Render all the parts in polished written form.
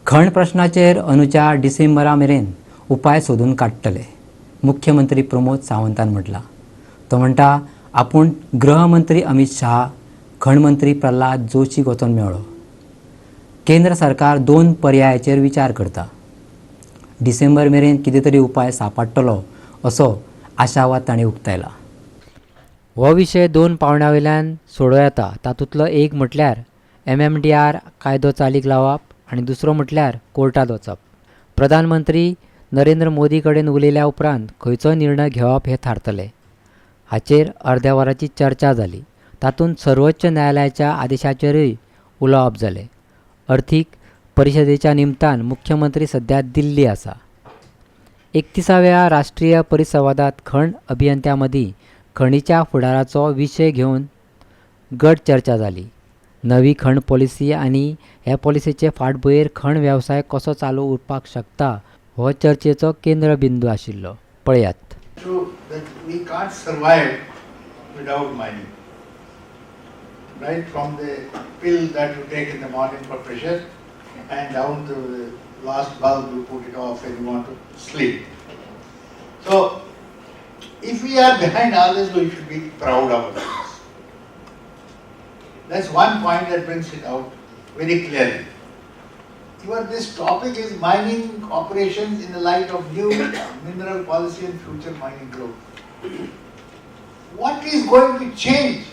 खण प्रश्नाचेर अंदूच्या डिसेंबरा मेरेन उपाय सोदून काडटले, मुख्यमंत्री प्रमोद सावंतान म्हटलां. तो म्हणटा, आपूण गृहमंत्री अमित शाह, खण मंत्री प्रल्हाद जोशीक वचोन मेळ्ळो. केंद्र सरकार दोन पर्यायाचेर विचार करता. डिसेंबर मेरेन कितें तरी उपाय सापडटलो असो आशावाद तांणी उक्तायला. हो विशय दोन पावंड्या वयल्यान सोडोवं येता. तातूंतलो एक म्हटल्यार एमएमडीआर कायदो चालीक लावप आनी दुसरो म्हटल्यार कोर्टात वचप. प्रधानमंत्री नरेंद्र मोदी कडेन उलयल्या उपरांत खंयचोय निर्णय घेवप हें थारतलें. हाचेर अर्द्या वराची चर्चा जाली. तातूंत सर्वोच्च न्यायालयाच्या आदेशाचेरूय उलोवप जालें. अर्थीक परिशदेच्या निमतान मुख्यमंत्री सध्या दिल्ली आसा. 31व्या राष्ट्रीय परिसंवादात खण अभियंत्यां मदीं खणीच्या फुडाराचो विशय घेवन गट चर्चा जाली. नवी खण पॉलिसी आनी हे पॉलिसीचे फाटभुंयेर खण वेवसाय कसो चालू उरपाक शकता हो चर्चेचो केंद्रबिंदू आशिल्लो. पळयात. True that we can't survive without mining. Right from the pill that you take in the morning for pressure and down to the last bulb you put it off when you want to sleep. So, if we are behind all this, we should be proud of ourselves. That's one point that brings it out very clearly. Even this topic is mining operations in the light of new mineral policy and future mining growth. What is going to change?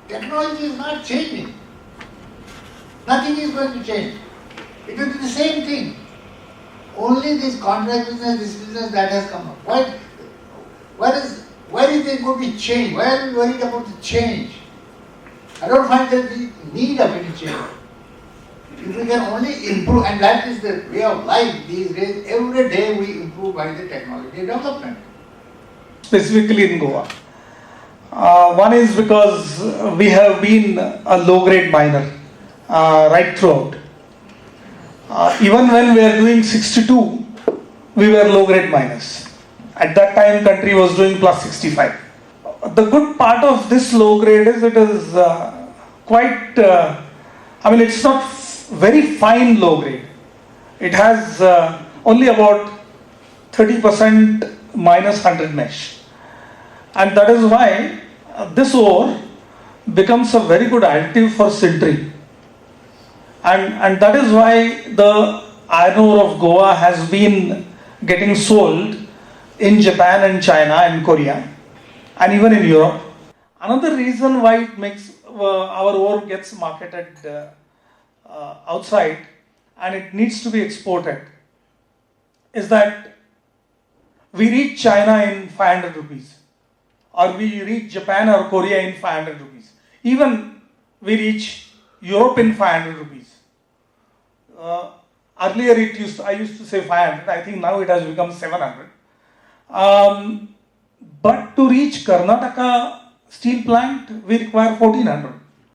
Technology is not changing. Nothing is going to change. It will be the same thing. Only this contract business, this business that has come up. Where is there going to be change? Why are we worried about the change? I don't find there the need of any change. If we can only improve, and that is the way of life these days, every day we improve by the technology development. Specifically in Goa. One is because we have been a low grade miner right throughout. Even when we are doing 62, we were low grade miners. At that time, country was doing plus 65. The good part of this low grade is it is quite, I mean, it's not very fine low grade. It has only about 30% minus 100 mesh. And that is why this ore becomes a very good additive for sintering. And that is why the iron ore of Goa has been getting sold in Japan and China and Korea and even in Europe. Another reason why it makes our ore gets marketed outside and it needs to be exported is that we reach China in 500 rupees or we reach Japan or Korea in 500 rupees. Even we reach Europe in 500 rupees. Earlier I used to say 500, I think now it has become 700. But to reach Karnataka steel plant, we require 1400.